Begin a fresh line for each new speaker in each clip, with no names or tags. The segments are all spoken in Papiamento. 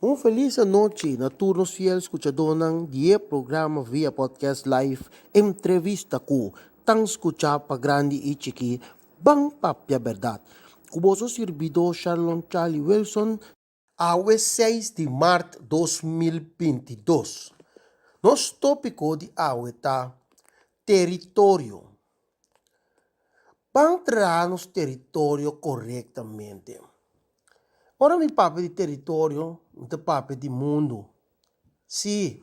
Un felis anochi na tur nos fiel skuchadónan di e programa via podcast live Entrevista ku tan skuchá pa grandi i chikí Ban Papia Bèrdat ku boso sirbidó Sharlon Charlie Wilson. Awe seis di mart 2022. Nos tópiko di awe ta Teritorio. Ban traha nos teritorio korektamente. Ora mi papia di teritorio, mi ta papia di mundu. Sí,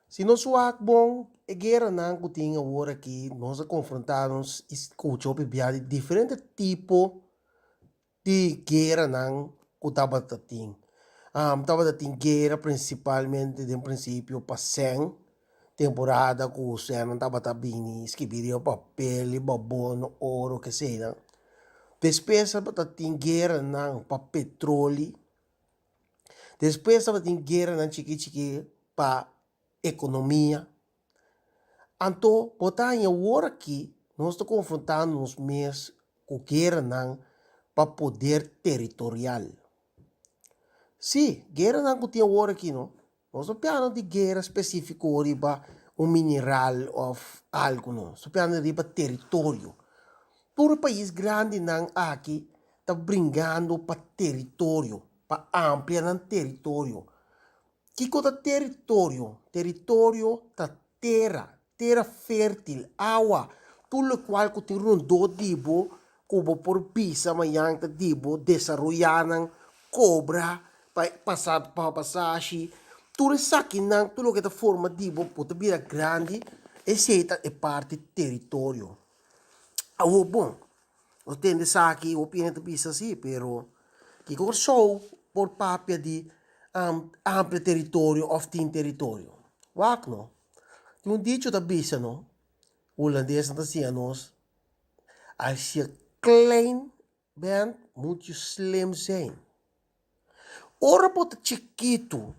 si nos wak bon e gueranan ku tin awor aki, nos a konfrontá nos i skucha hopi bia di diferente tipo di gueranan ku tabata tin. Tabata tin guera prinsipalmente den prinsipio pa sèn, temporada ku sènnan tabata bini skibi riba papel, riba bono, oro, keseinan. Despues tabata tin gueranan pa petroli, despues tabata tin gueranan chiki chiki pa ekonomia. Anto bo ta haña awor aki nos ta konfrontando nos mes ku gueranan pa poder teritorial. Sí, gueranan ku tin awor aki no, nos no piano di guera spesífiko riba un mineral òf algu no, nos ta piano riba teritorio. Tur e pais grandinan aki ta bringando pa teritorio, pa amplia nan teritorio. Kiko ta teritorio? Teritorio ta tera, tera fértil, awa, tur lokual ku tin rondó di bo ku bo por bisa mañan ta di bo, desaroyá nan, kobra pa pasa pa pasashi, tur esakinan, tur loke ta forma di bo, bo ta bira grandi, esei ta e parti teritorio. Awor bon, Nos tende esaki, hopi hende ta bisa si, pero kiko Kòrsou por papia di amplia teritorio òf tin teritorio? Wak no. Tin un dicho ta bisa no, hulandesnan ta siña nos, Als je klein bent, moet je slim zijn. Ora bo ta chikitu,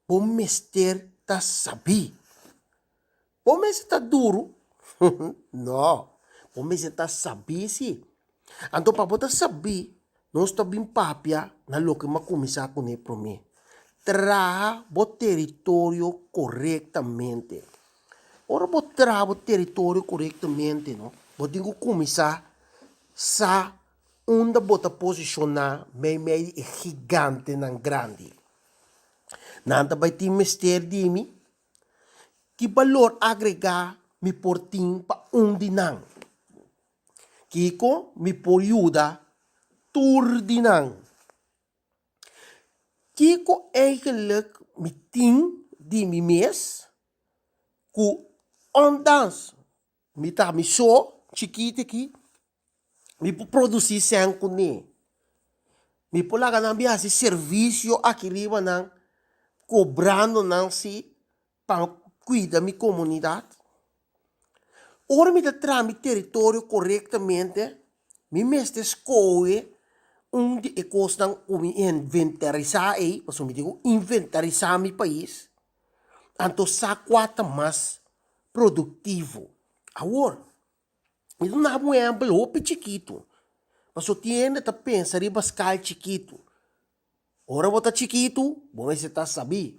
Bo mester ta sabí. Bo mester ta duru? No, bo mester ta sabí sí. Anto pa bo ta sabí, nos ta bin papia na loke mi a kuminsá kuné promé. Traha bo teritorio korektamente. Ora bo traha bo teritorio korektamente, no, bo tin ku kuminsá sa unda bo ta posishoná meimei di e gigantenan grandi. Nan ta bai tin mester di mi? Ki balor agregá mi por tin pa un di nan? Kiko mi por yuda tur di nan? Kiko eigenlik mi tin di mi mes ku ondans mi ta mi so chikito aki Mi por produsí sèn kuné. Mi por laga nan bin hasi servisio aki riba nan, kobrando nan si pa kuida mi komunidat. Ora mi ta traha mi teritorio korektamente, mi mester skohe un di e kosnan ku mi inventarisá ei, pasobra mi tin ku inventarisá mi pais, anto sa kua ta mas produktivo. Awor. Mi ta duna bo un ehèmpel hopi chikitu, pasobra tin hende ta pensa riba skal chikitu. Ora bo ta chikitu, bo mester ta sabí.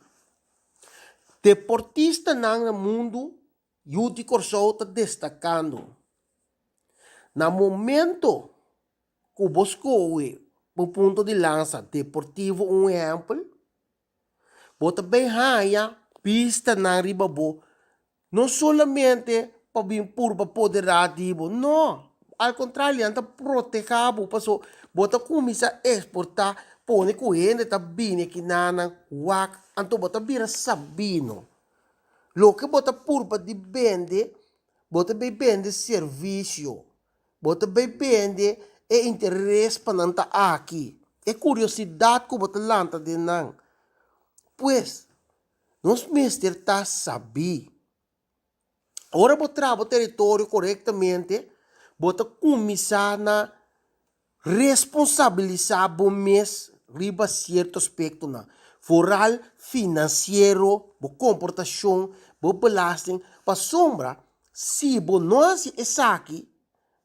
Deportistanan na mundu yu di Kòrsou ta destakando. Na momento ku bo skohe bo punto di lansa deportivo un ehèmpel, Bo ta bay haña bistanan riba bo, no solamente pa bin purba poderá di bo, no, al kontrario nan ta protehá bo paso bo ta kuminsá eksportá pone ku hende ta bini kinanan wak, anto bo ta bira sabino. Loke bo ta purba di bende, bo ta bay bende servisio. Bo ta bay bende e interes pa nan ta aki, e kuriosidat ku bo ta lanta den nan. Pues, nos mester ta sabí. Ora bo traha bo teritorio korektamente, bo ta kuminsá na responsabilisá bo mes riba sierto aspektonan, foral finansiero, bo komportashon, bo belasting, pasobra si bo no hasi esaki,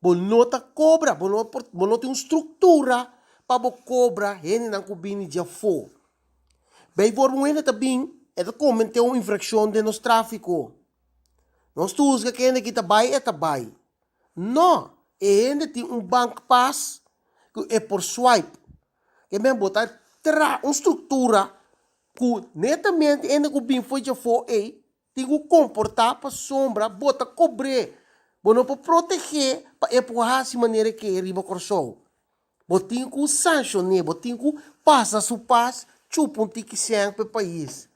bo no ta kobra, bo no por, bo no tin un struktura pa bo kobra hendenan ku bini di afó. Bijvoorbeeld un hende ta bin e ta kometé un infrakshon den nos tráfiko. Nos ta husga ku e hende aki ta bai e ta bai. No, e hende tin un bankpas ku e por swipe. Ke men bo ta traha un struktura ku netamente hende ku bin for djafó ei tin ku komportá pasobra bo ta kobr'é. Bo no por protegé pa e por hasi manera e ke riba Kòrsou. Bo tin ku sanshon'é, bo tin ku pasa su pas, chupa un tiki sèn pa e pais.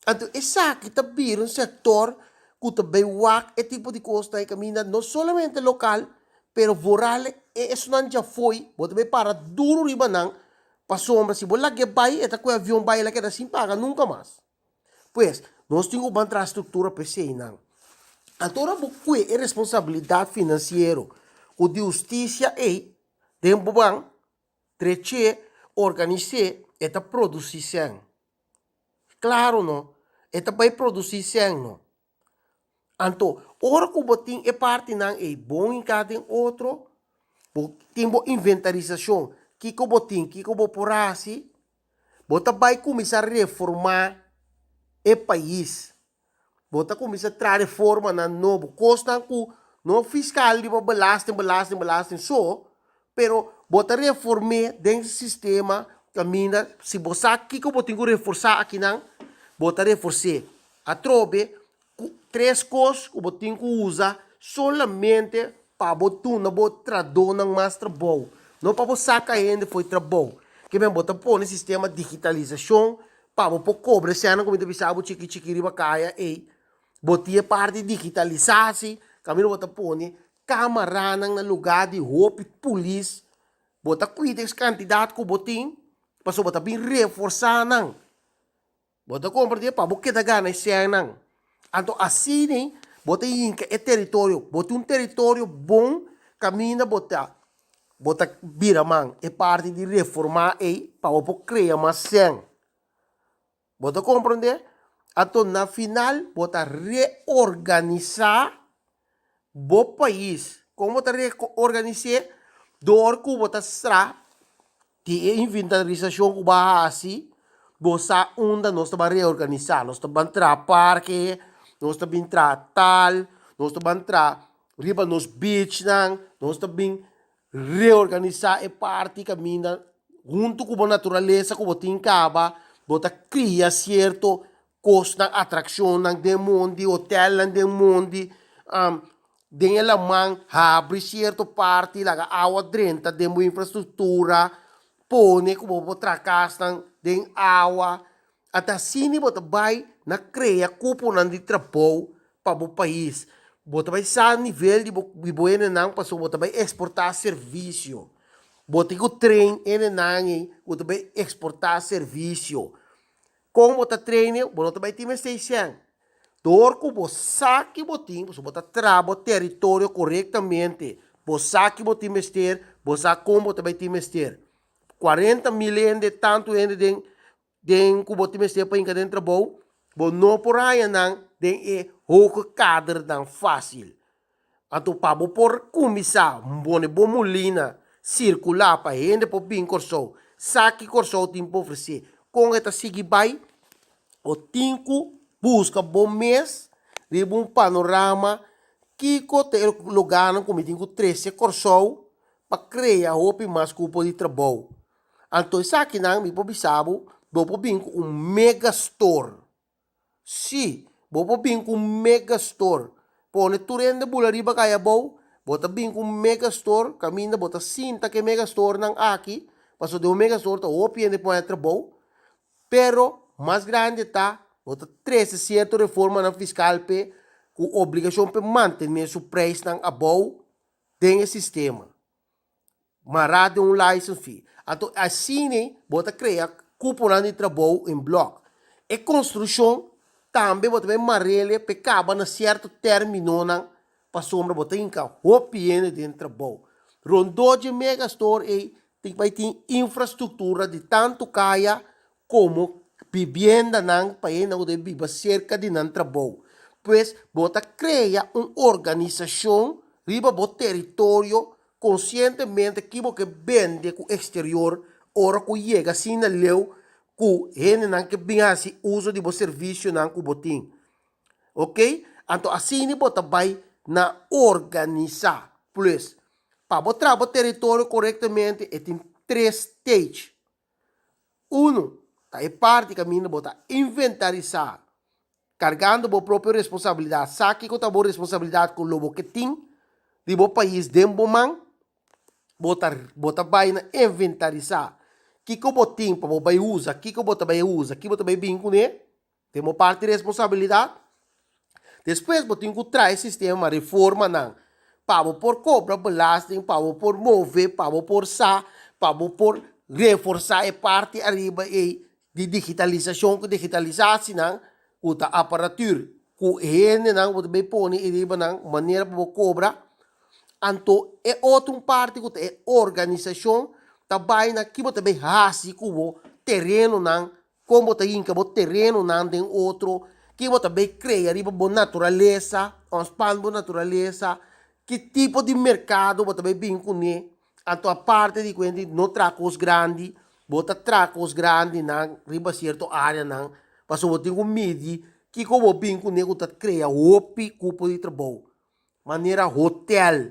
Anto esaki ta bira un sektor ku ta bai wak e tipo di kosnan ei kaminda no solamente lokal, pero vooral e esunnan djafo'i bo ta bai para duru riba nan pasobra si bo lag'é bai e ta kohe avion bai el a keda sin paga nunka mas. Pues, nos tin ku ban traha struktura pa eseinan. Anto ora bo kue e responsabilidat finansiero ku di hustisia ei den bo ban, trech'é, organis'é, e ta produsí sèn. Klaro no, e ta bai produsí sèn no. Anto, ora ku bo tin e partinan ei bon hinká den otro, bo tin bo inventarisashon, kiko bo tin, kiko bo por hasi, bo ta bai kuminsá reformá e pais. Bo ta kuminsá traha reformanan nobo, kosnan ku no fiskal riba belasting, belasting, belasting so, pero bo ta reform'é den sistema kaminda si bo sa kiko bo tin ku reforsá akinan, bo ta refors'é. Atrobe ku tres kos ku bo tin ku usa solamente pa bo duna bo trahadónan mas trabou, no pa bo saka hende fo'i trabou. Ke men bo ta pone sistema digitalisashon pa bo por kobra e sènnan ku mi ta bisa bo chiki chiki riba kaya ei. Bo tin e parti digitalisasi kaminda bo ta pone kamaranan na lugá di hopi pulis. Bo ta kuida es kantidat ku bo tin pasobra bo ta bin reforsá nan. Bo ta komprendé pa bo keda gana e sènnan. Anto asina bo ta hinka e teritorio. Bo tin un teritorio bon kaminda bo ta bo ta bira man e parti di reformá ei pa bo por krea mas sèn. Bo ta komprendé? Anto na final bo ta reorganisá bo pais. Kon bo ta reorganis'é? Dor ku bo ta stra di e inventarisashon ku bo a hasi, bo sa unda nos ta ban reorganisá. Nos ta ban traha parke, nos ta bin traha tal, nos ta ban traha riba nos beachnan, nos ta bin reorganisá e parti kaminda huntu ku bo naturalesa ku bo tin kaba, bo ta kria sierto kosnan, atrakshonnan den mondi, hotelnan den mondi, den e laman, habri sierto parti, laga awa drenta den bo infrastruktura, pone ku bo por traha kasnan den awa. Ata asina bo ta bai na krea kuponan di trabou pa bo pais. Bo ta bai sa nivel di bo di bo hendenan pasobra bo ta bai eksportá servisio. Bo tin ku train hendenan ei ku ta bai eksportá servisio. Kon bo ta train e? Bo no ta bai tin mester sèn. Dor ku bo sa ki bo tin, pasobra bo ta traha bo teritorio korektamente, bo sa ki bo tin mester, bo sa kon bo ta bai tin mester. 40.000 hende, tantu hende den den ku bo tin mester pa hinka den trabou, bo no por haña nan den e hoge kadernan fásil. Anto pa bo por kuminsá pone bo mulina sirkulá pa hende por bin Kòrsou, sa ki Kòrsou tin pa ofresé, kon e ta sigui bai, bo tin ku buska bo mes riba un panorama kiko ta e lugánan ku mi tin ku trese Kòrsou pa krea hopi mas kupo di trabou. Anto esakinan mi por bisa bo, bo por bin ku un mega store. Sí, bo por bin ku un mega store. Pone tur hende bula riba kai abou, bo ta bin ku un mega store kaminda bo ta sinta ku e mega storenan aki, pasobra den un mega store ta hopi hende por haña trabou. Pero mas grandi ta, bo ta trese sierto reformanan fiskal p'e ku obligashon p'e mantené su preisnan abou den e sistema. Mará den un license fee. Anto asina bo ta krea kuponan di trabou en blòk. E konstrukshon tambe bo ta bai mar'el p'e kaba na sierto términonan pasobra bo ta hinka hopi hende den trabou. Rondó dje megastore ei tin bai tin infrastruktura di tantu kaya komo bibiendanan pa hendenan ku ta biba serka di nan trabou. Pues bo ta krea un organisashon riba bo teritorio konsientemente ki bo ke bende ku eksterior ora ku yega asina leu. ku hendenan ke bin hasi uso di bo servisionan ku bo tin. Ok, anto asina bo ta bai na organisá. Plus, pa bo traha bo teritorio korektamente e tin tres stage. Unu, ta e parti kaminda bo ta inventarisá, kargando bo propio responsabilidat. Sa kiko ta bo responsabilidat ku lo bo ke tin di bo pais den bo man. Bo ta bo ta bai na inventarisá kiko bo tin pa bo bai usa, kiko bo ta bai usa, kiko bo ta bai bin kuné. Den bo parti responsabilidat. Despues bo tin ku traha e sistema, reformanan, pa bo por kobra belasting, pa bo por move, pa bo por sa, pa bo por reforsá e parti ariba ei di digitalisashon ku digitalisasinan ku ta aparatur ku hendenan ku bo ta bai pone ariba nan manera pa bo kobra. Anto e otro un parti ku ta e organisashon ta bai na ki bo ta bai hasi ku bo terenonan. Kon bo ta hinka bo terenonan den otro? Ki bo ta bay krea riba bo naturalesa, ontspan bo naturalesa? Ki tipo di merkado bo ta bay bin kuné? Anto aparte di ku hende no traha kos grandi, bo ta traha kos grandinan riba sierto areanan, pasobra bo tin ku midi kiko bo bin kuné ku ta krea hopi kupo di trabou. Manera hotel,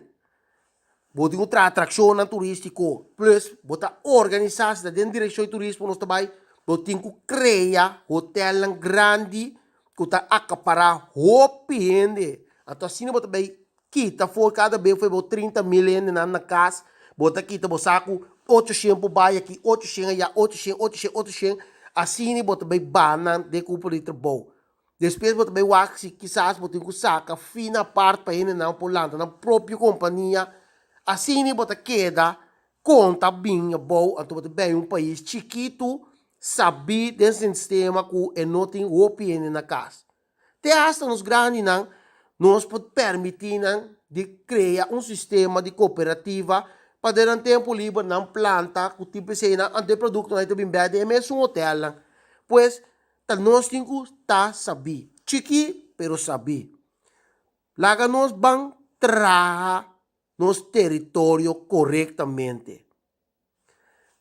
bo tin ku traha atraccionnan turistico, plus bo ta organisa si ta den direccion di turismo nos ta bay, bo tin ku crea hotelnan grandi ku ta acapara hopi hende, anto asina bo ta bay kita for cada bes for bo 30.000 hendenan na cas, bo ta kita bo sa ku ocho shen por bay aki, ocho shen aya, ocho shen, ocho shen, ocho shen, asina bo ta bay baha nan den cupo di trabou. Despues bo ta bai wak si kisas bo tin ku saka fin apart pa hendenan por lanta nan propio kompania. Asina bo ta keda konta bin abou anto bo ta bai un pais chikitu sabí den sistema ku e no tin hopi hende na kas. Te hasta nos grandinan nos por permití nan di krea un sistema di kooperativa pa den nan tempu liber nan planta ku tin p'eseinan anto e produktonan ta bin bèk den e mesun hotelnan. Pues Ta nos tin ku ta sabí. Chikí pero sabí. Laga nos ban traha nos teritorio korektamente.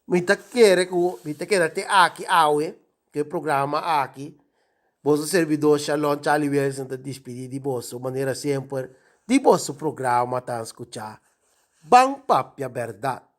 Mi ta kere ku mi ta keda te aki awe ku e programa aki. Boso servidor Shalon Charlie Wilson ta dispidí di boso manera semper di boso programa tan skuchá Ban Papia Bèrdat.